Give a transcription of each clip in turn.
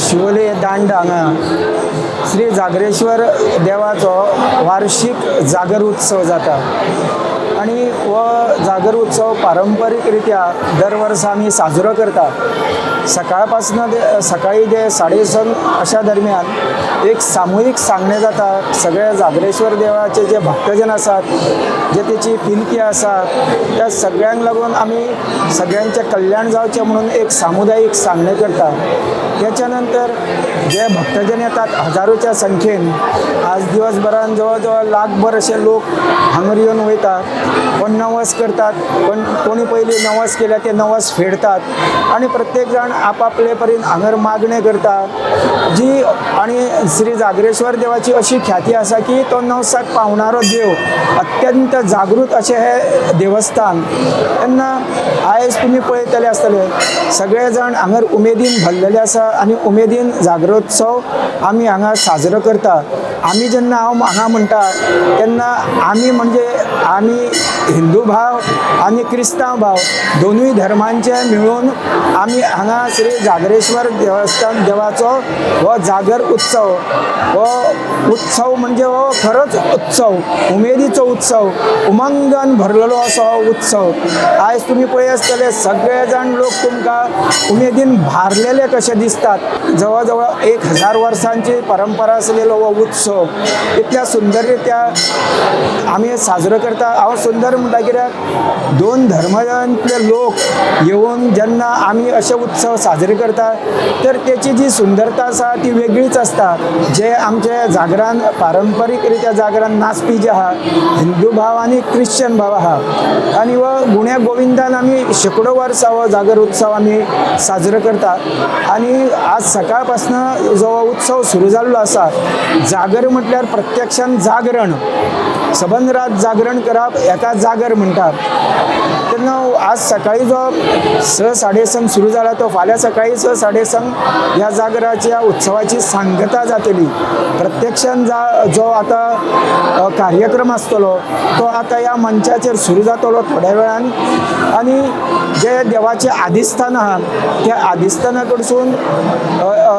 शिवोले दांड हांगा श्री जागरेश्वर देवाचो वार्षीक जागर उत्सव जाता आनी हो जागर उत्सव पारंपरीक रित्या दर वर्सा आमी साजरो करता. सकाळ पासना ते सकाळी ते 6:30 अशा दरम्यान एक सामुहीक सांगणें जाता. सगळे जागरेश्वर देवाचे जे भक्तजन आसात, जे तेची पिलकी आसा, त्या सगळ्यांक लागून आमी सगळ्यांचें कल्याण जावचें म्हणून एक सामुदायीक सांगणें करता. त्याच्या नंतर जे भक्तजन येतात हजारोच्या संख्येन, आज दिवसभरान जवळ जवळ लाखभर अशे लोक हांगर येवन वयता. कोण नवस करतात, कोण कोणी पयलीं नवस केल्या ते नवस फेडतात आनी प्रत्येक जाण आपापले परीन हांगर मागणें करता जी. आनी श्री जागरेश्वर देवाची अशी ख्याती आसा की तो नवसाक पावणारो देव, अत्यंत जागृत अशें हें देवस्थान. तेन्ना आयज तुमी पळयतले आसतले सगळे जाण हांगर उमेदीन भरलेले आसा आनी उमेदीन जागरोत्सव आमी हांगा साजरो करता. आमी जेन्ना हांव हांगा म्हणटा तेन्ना आमी म्हणजे आमी हिंदू भाव आनी क्रिस्तांव भाव दोनूय धर्मांचे मेळून आमी हांगा श्री जागरेश्वर देवस्थान देवाचो हो जागर उत्सव, हो उत्सव म्हणजे हो खरोच उत्सव, उमेदीचो उत्सव, उमंगान भरलेलो असो हो उत्सव. आयज तुमी पळय आसतले सगळे जाण लोक तुमकां उमेदीन भारलेले कशे दिसतात. जवळ जवळ 1000 वर्सांची परंपरा आसलेलो हो उत्सव इतल्या सुंदर रित्या आमी साजरो करता. हांव सुंदर म्हणटा कित्याक दोन धर्मांतले लोक येवन जेन्ना आमी अशे उत्सव साजरे करता तर तेची जी सुंदरता आसा ती वेगळीच आसता. जे आमचे जागरान पारंपरीक रित्या जागरान नाचपी जे आहा, हिंदू भाव आनी क्रिश्चन भाव आहा आनी हो गुण्या गोविंदान आमी शेंकडो वर्सां हो जागर उत्सव आमी साजरो करता. आनी आज सकाळ पासना जो उत्सव सुरू जाल्लो आसा, जागर म्हटल्यार प्रत्यक्षान जागरण, सबंद रात जागरण करप हेका जागर म्हणटात. तेन्ना आज सकाळी जो 6 साडे 6 सुरू जाला तो फाल्यां सकाळी 6 साडे 6 ह्या जागराच्या उत्सवाची सांगता जातली. प्रत्यक्षान जो आतां कार्यक्रम आसतलो तो आतां ह्या मंचाचेर सुरू जातलो थोड्या वेळान. आनी जे देवाचें आदिस्थान आहा त्या आदिस्थाना कडसून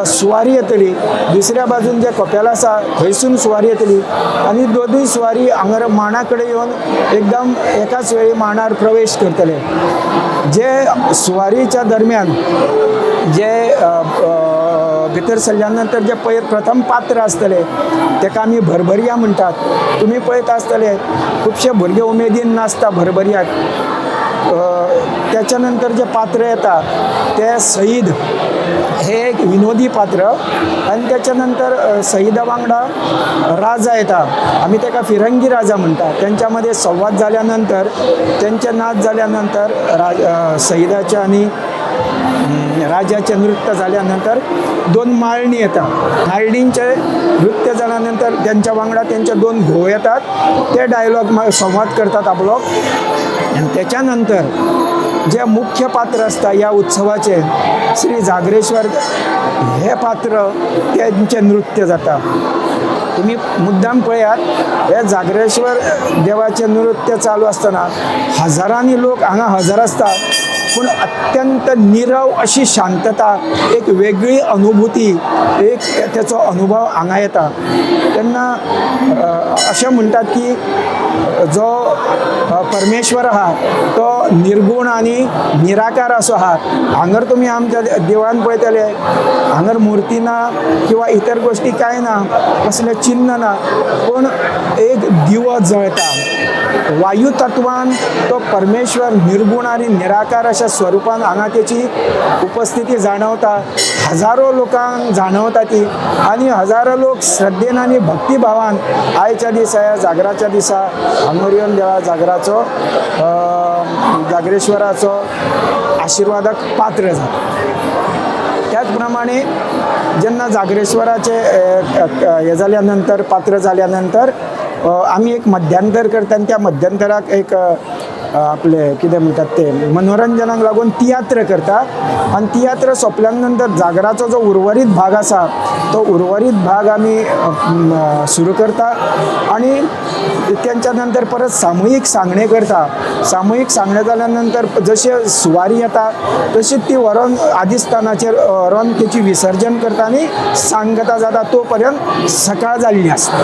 सुवारी येतली, दुसऱ्या बाजून जे कपेल आसा थंयसून सुवारी येतली आनी दोनूय सुवारी हांगर मांडा कडेन येवन एकदम एकाच वेळी मांडार प्रवेश करतले. जे सुवारीच्या दरम्यान जे भितर सरल्या नंतर जे पयर प्रथम पात्र आसतले तेका आमी भरभरया म्हणटात. तुमी पळयता आसतले खुबशे भुरगे उमेदीन नाचता भरभरयाक. त्याच्या नंतर जे पात्र येता ते सईद, हे एक विनोदी पात्र. आनी त्याच्या नंतर सईदा वांगडा राजा येता, आमी तेका फिरंगी राजा म्हणटा. तेंच्या मदें संवाद जाल्या नंतर, तेंचे नाच जाल्या नंतर, सईदाच्या आनी राजाचें नृत्य जाल्या नंतर दोन माळणी येता. माळणींचें नृत्य जाल्या नंतर तेंच्या वांगडा तेंचे दोन घोव येतात, ते डायलॉग संवाद करतात आपलो. आनी तेच्या नंतर जे मुख्य पात्र आसता ह्या उत्सवाचें, श्री जागरेश्वर हे पात्र, तेंचें नृत्य जाता. तुमी मुद्दाम पळयात, हे जागरेश्वर देवाचें नृत्य चालू आसतना हजारांनी लोक हांगा हजर आसता, पूण अत्यंत निरव अशी शांतता, एक वेगळी अनुभूती, एक तेचो अनुभव हांगा येता. तेन्ना अशें म्हणटात की जो परमेश्वर आहा तो निर्गूण आनी निराकार असो आहा. हांगर तुमी आमच्या देवळान पळयतले, हांगर मुर्ती ना किंवा इतर गोश्टी कांय ना, कसलें चिन्न ना, पूण एक दिवो जळता. वायू तत्वान तो परमेश्वर निर्गूण आनी निराकार अशा स्वरुपान हांगा तेची उपस्थिती जाणवता, हजारो लोकांक जाणवता ती. आनी हजारो लोक श्रद्धेन आनी भक्तिभावान आयच्या दिसा, ह्या जागराच्या दिसा हांगर येवन देवा जागराचो, जागरेश्वराचो आशिर्वादाक पात्र जाता. त्याच प्रमाणे जेन्ना जागरेश्वराचे हे जाल्या नंतर, पात्र जाल्या नंतर आमी एक मध्यांतर करता आनी त्या मध्यंतराक एक आपले कितें म्हणटात ते मनोरंजनाक लागून तियात्र करता आनी तियात्र सोंपल्या नंतर जागराचो जो उर्वरीत भाग आसा तो उर्वरीत भाग आमी सुरू करता आनी तेंच्या नंतर परत सामुहीक सांगणें करता. सामुहीक सांगणें जाल्या नंतर जशें सुवारी येता तशी ती व्हरोन आदिस्थानाचेर व्हरोन तेची विसर्जन करता आनी सांगता जाता तो पर्यंत सकाळ जाल्ली आसता.